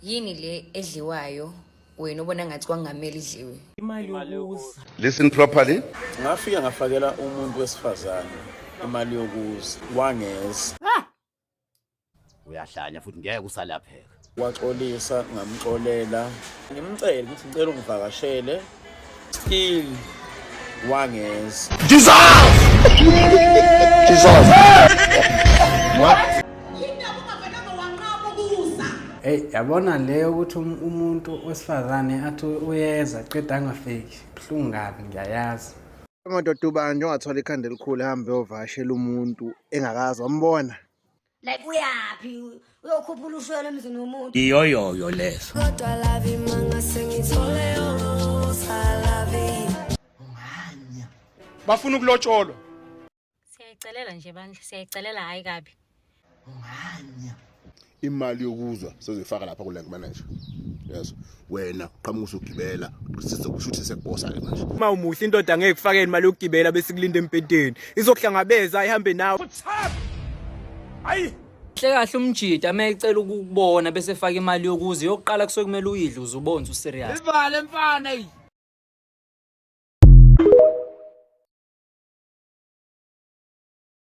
Yini le edliwayo wena obona ngathi kwangamele idliwe? Imali yokuza. Listen properly. Ngafika ngafakela umuntu wesifazane imali yokuza wangeza. Uyahlanya futhi ngeke usalapheka. Waxolisa ngamxolela. Ngimcele ukuthi ngicela ungivakashele. Still wangeza. Hey, yabona leyo ukuthi umuntu wesifazane athi uyeza qeda angafiki, buhlungu kabi ngiyayazi. Amadoda ubani ongathola ikhanda elikhulu ehambe eyovakashela umuntu engakazi wambona. Like uyaphi uyokhuphula ushwele emzini womuntu. Iyoyoyo leso. Kodwa lavi mangase ngithole usalavi. Bafuna ukulotsholwa. Siyayicelela nje bandla, siyayicelela hayi kabi. Imali yokuzwa sezoyifaka lapha ku-bank manager. Yes. Wena uqhamuka usugibela sesekushuthe sekubosa ke manje. Uma umuhle indoda ngeke kufakele imali yokugibela bese kulinda empenteni. Izokuhlangabeza ihambe nawe. Hle kahle umjida uma ecela ukukubona bese efaka imali yokuza yokuqala kusuke kumele uyidle uze ubone userious. Ivale mfana.